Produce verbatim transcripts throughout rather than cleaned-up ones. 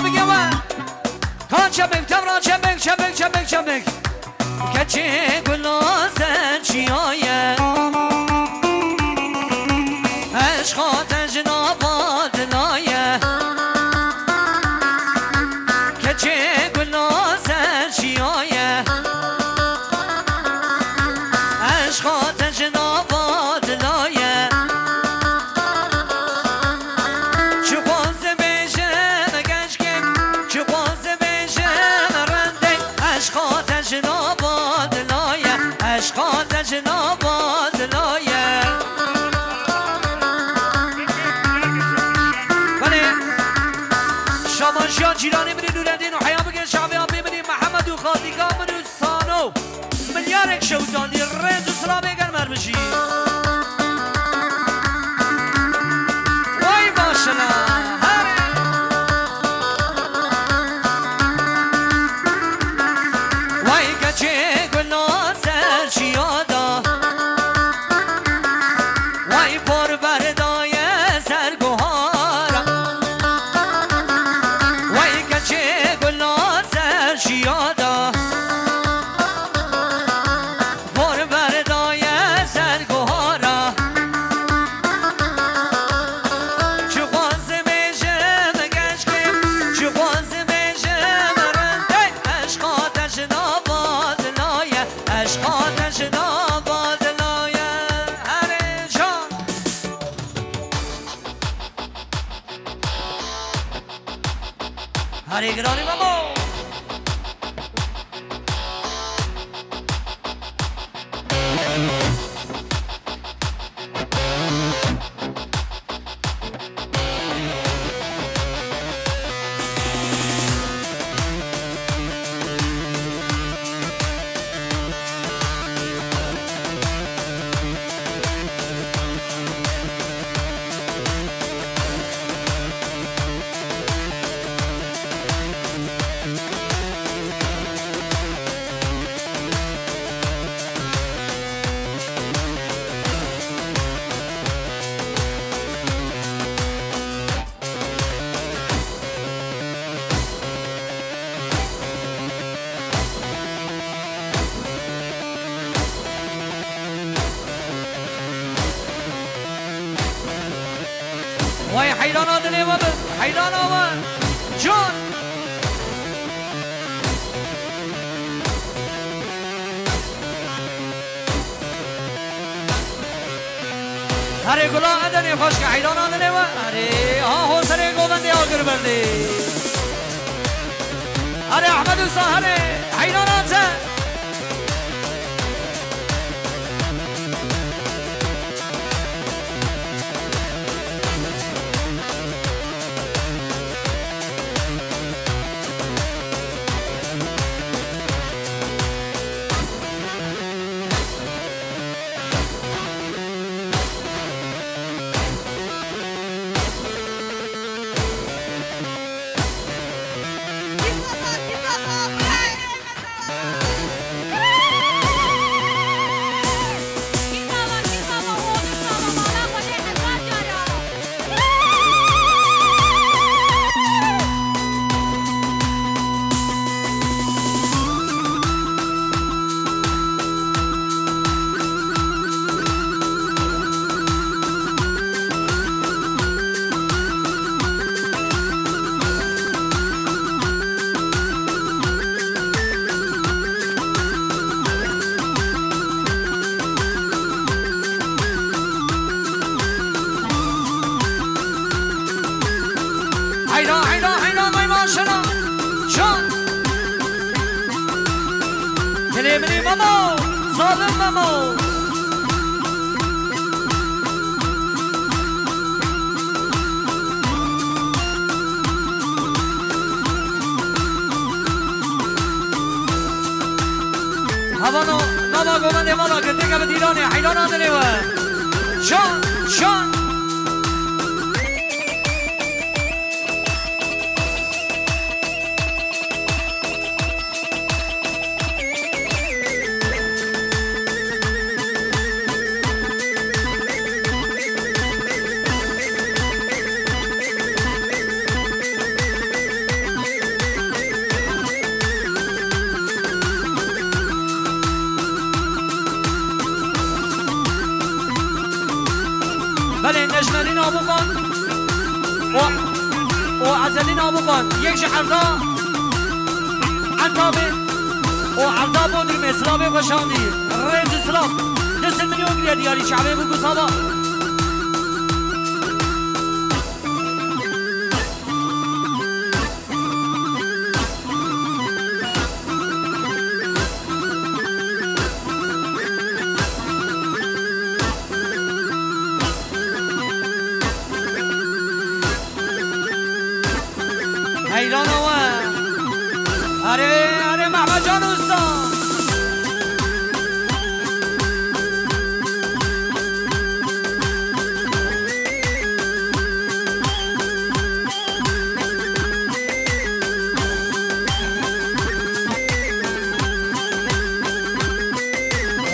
Bige we. Ka çemik, tevra çemik, çemik, çemik, çemik. Keçê gula ser çiyaye. Eşqa te ji nava dilaye. Keçê gula ser çiyaye. Eşqa te ji nava dilaye. Çi xwaz bêjim gençkê, çi xwaz bêjim rindê. Eşqa te ji nava dilaye, eşqa te ji nava dilaye. Belê, şabaşiya cîranê min ê Nûreddîn û heya bigire şavê apê min ê Mihemed û xatîka min û Sano. Milyarek şewitandî, rêz û silavê germer bijî. Way başina, herê. Way keçê gula ser çiya da. Way por berdaye ser guhara. Way keçê gula ser çiya da. Por berdaye ser guhara. Çi xwaz bêjim gençkê, çi xwaz bêjim rindê. Eşqa te ji nava dilaye, eşqa te ji nava dilaye. Herê can. Herê giranî Memo. Vay heyrana dilê we bi, heyrana we. Can. Herê gula Edenê xweşke heyrana dilê we. Herê, aha ho serê govendê agir berdê. Herê Ehmed Usa herê, heyrana te. Heyra, heyra, heyra, vay maşallah. Can. Dilê min ê Memo, zalim Memo. Havano, nava govendê mala girteke bi dîranê, heyrana dilê we. Şan, şan. Abukan û, û Ezelîn Abukan, yek ji erda Entabê û erda Bodrumê, silavê xwe şandî. Rêz û silav. Du sed milyon giriye diyarî çavê bû ku sava. Heyrana we. Erê, erê Mehmetcan Usta.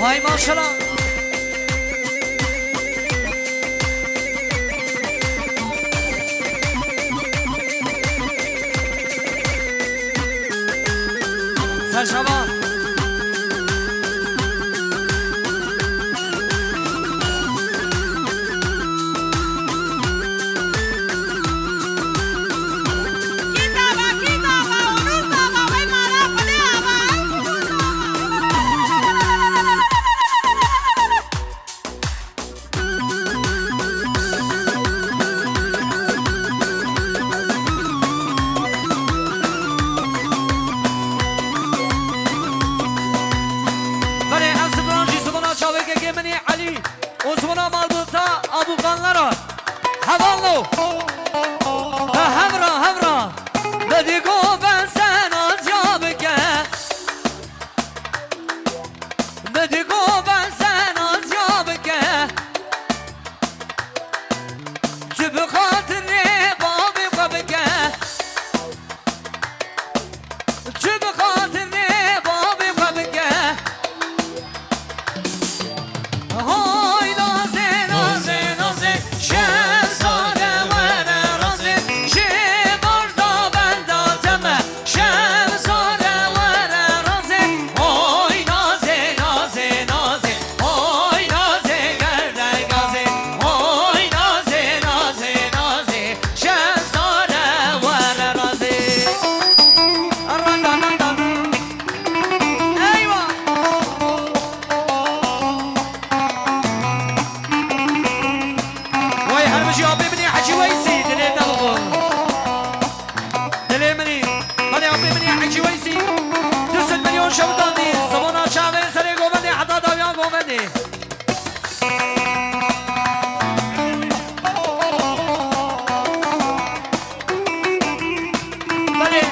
Vay maşallah. Ser şaban. Belê, ez ziman jî zimana çavêkekê min ê Elî û zimana malbata Abukanlara. Hevalno. Be hevra, hevra. Bi digo ben sen aziya bike. Bi digo ben sen aziya bike. Tu bi xatirê bavê xwe bike. Tu bi xatirê bavê xwe bike. Hay nazê, nazê, nazê, şev sare were razê, ji barda benda teme. Şev sare were razê, oy nazê, nazê, nazê, oy nazê gerde gazê, oy nazê, nazê, nazê, şev sare were razê. Eywa! Vay her bijî apê min ê Hecî Weysî, dilê te bixwe. Dilê min î. Belê apê min î Hecî Weysî. Du sed milyon şewitandî. Simona çavê serê govendê heta dawiya govendê. Belê.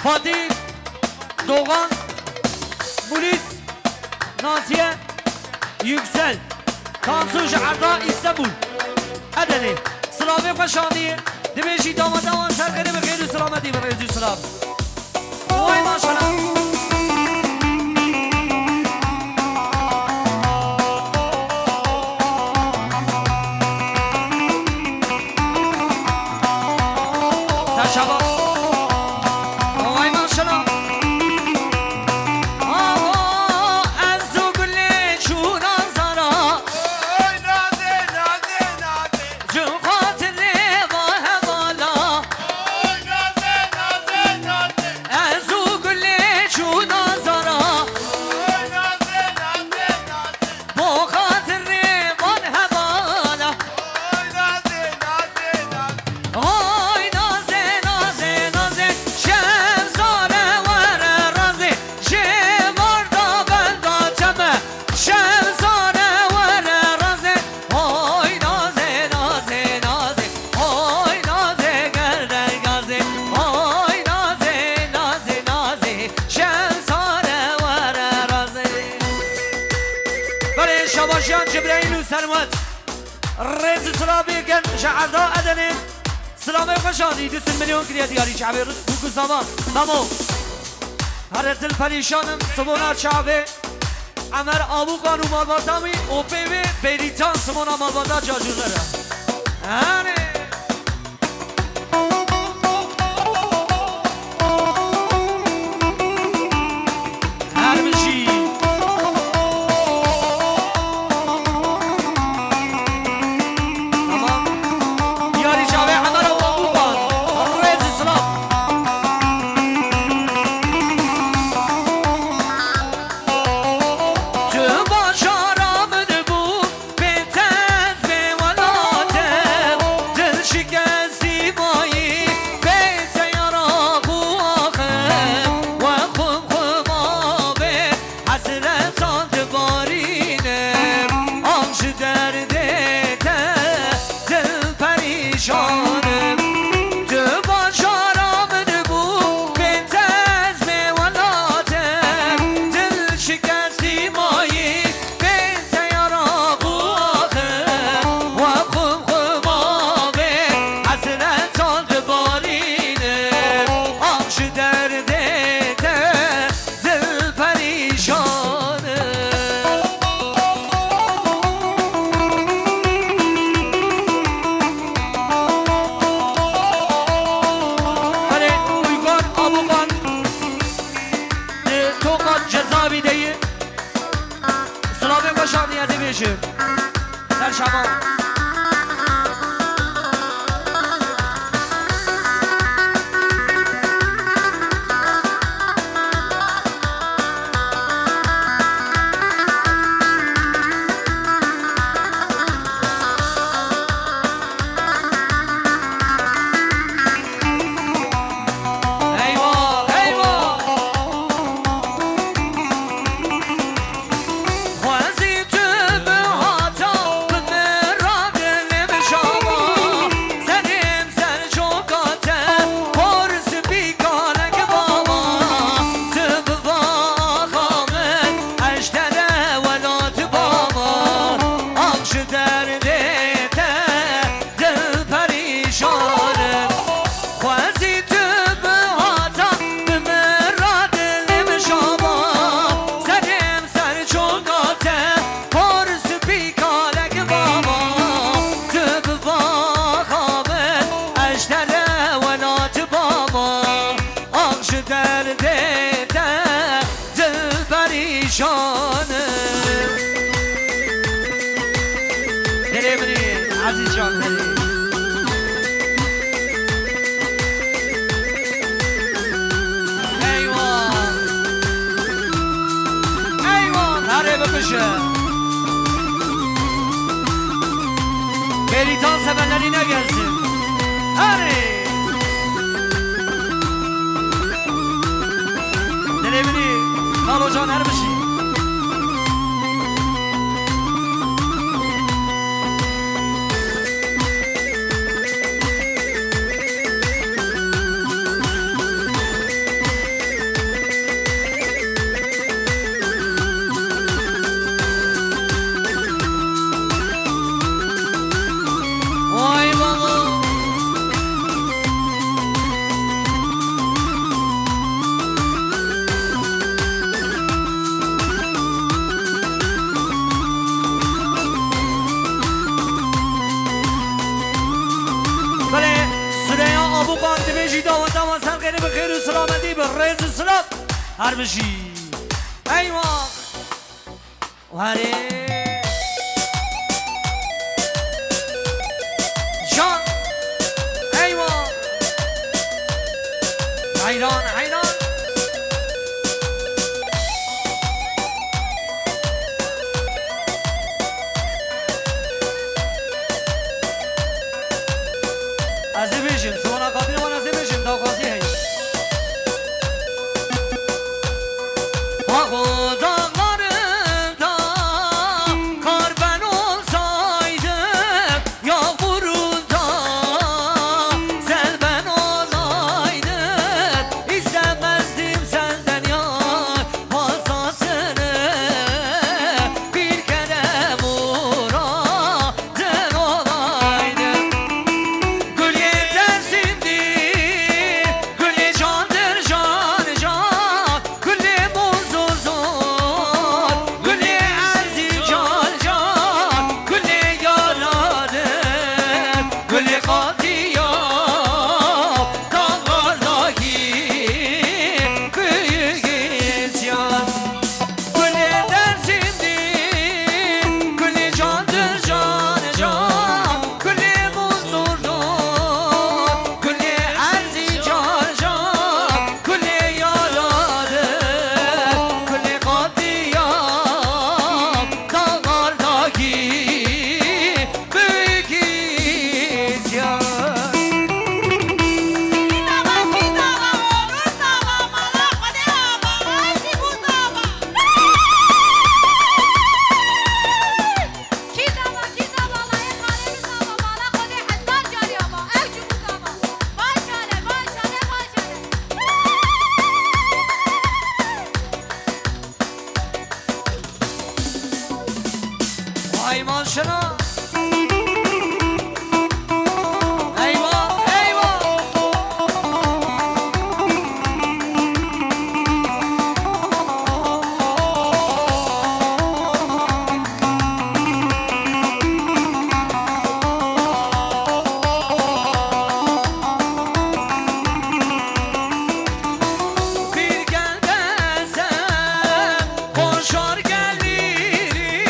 Fatî. Doğan. Mulis. Naziye. Yüksel. Tansu ji Erda Îstenbul. Edenê. Silavê xwe şandiye. Dibêjî damada wan ser xêrê bi xêr û silametî bi rêz û silav. Vay maşallah. Ser şaba. Vay maşallah. Ava ez û gulê çûna zara. Oy nazê, nazê, nazê. Ji xatirê va hevala. Oy nazê, nazê, nazê. Ez û gulê çûna zara. Oy nazê, nazê, nazê. Bo xatirê van hevala. Oy nazê, nazê, nazê. Oy nazê, nazê, nazê. Şev sare were razê. Ji barda benda çeme. Şev sare were razê. Oy nazê, nazê, nazê. Oy nazê gerde gazê. Oy nazê, nazê, nazê. Şev sare were razê. Belê şabaşiyan Cibrayîl û Serwet. Rêz û silav bêkin ji Erda Edenê. Silavê xwe şanî du sed milyon kiriye diyarî çavê Gugu Zaman. Memo. Here dil perîşan im, Simona çavê. Emer Abukan û malbata wî û pê wê Bêrîtan Simona malbata cacûner e. Erê. Her bijî. Tamam. Navê xwe şanî ez ê bêjim. Ser şevan. Eyvah, eyvah. Xwezî tu bi hata bi min re dilê min şava. Serê min ser çoka te, xor spî kalek bava. Tu bi vaxa min, ez ji te re welat bava. Ax ji derdê te, dil perîşan im. Xwezî tu bi hata bi min re dilê min şava. Serê min ser çoka te, xor spî kalek bava. Tu bi vaxa min, ez ji te re welat bava. Ax ji derdê te, dil perîşan im. Dilê min î, Ezîz can, dilê. Eywa. Eywa. Erê bikuje. Bêrîtan sevenlerine gelsin. Erê. Dilê min î, Xalo can, her bijî. Vay baba. Belê, Süreyya Abukan divê jî daweta me ser xêrê bi xêr û silametî, bi rêz û silav. Her bijî. Eywa. Warê. Can. Eywa. Heyran, heyran. Ez ê bêjim, ziwana Qadîrê wan ez ê bêjim, daxwazî heye. Ax o dağlarında kar ben olsaydım, yağmurunda sel ben olaydım, istemezdim senden yar fazlasını, bir kere muradın olaydım. Gül yeter şimdi, gülü candır can can, gülü muzuzun, gülü Erzincan can, gülü yaralı, gülü katliam, dağlardaki büyük isyan. Gülü Dersim'dir, gülü candır can can, gülü Muzur'dur, gülü Erzincan can, gülü yaradır, gülü katliam, dağlardaki büyük isyan. Vay maşallah. Eyvah, eyvah. Bir gel desem, koşar gelirim.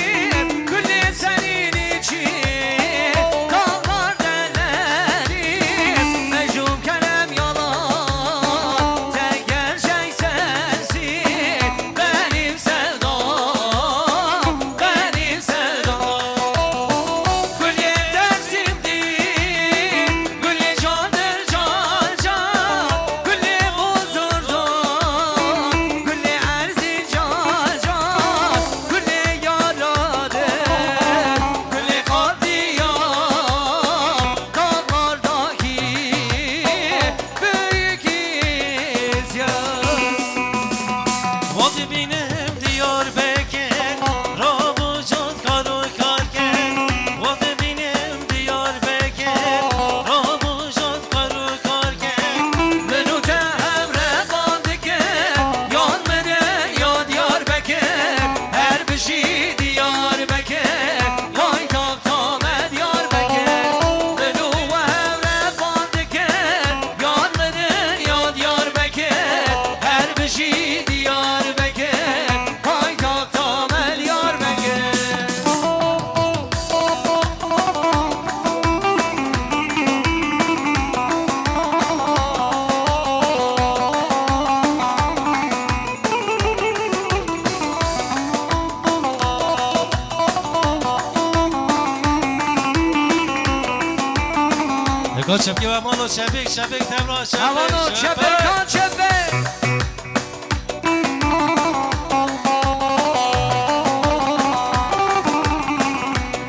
Lo çepkê we mano çepik, çepik tevra çepik. Hevano çepik, çepik, kan çepik.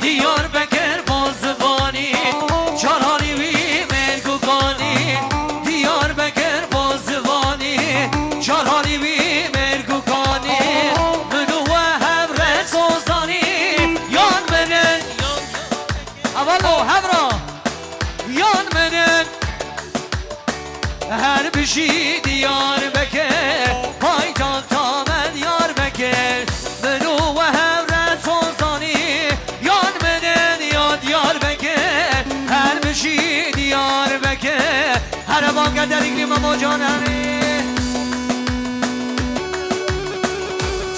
Diyarbekir Bozivanî, çar halî wî mêrg û kanî. Diyarbekir Bozivanî, çar halî wî mêrg û kanî. Min û we hev re sozanî, yan min in. Hevano, hevra. Yan min in. Her bijî Diyarbekir, paytaxta me Diyarbekir. Min û we hev re sozanî, yan min in ya Diyarbekir. Her bijî Diyarbekir. Here banke derîklî Memo Canerî.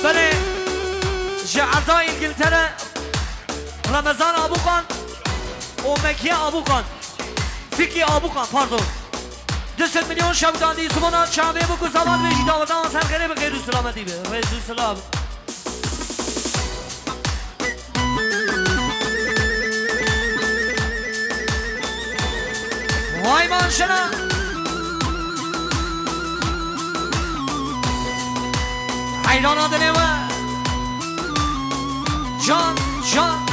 Belê, ji erda Îngiltere Remezan Abukan û Mekiye Abukan. Fikî Abukan, pardon. Du sed milyon şewitandî, zimana çavê bû ku zava dibêjî, dawetan ser xêrê bi xêr û selametî be. Rêz û selam. Vay manşena. Heyrana dilê we. Can, can.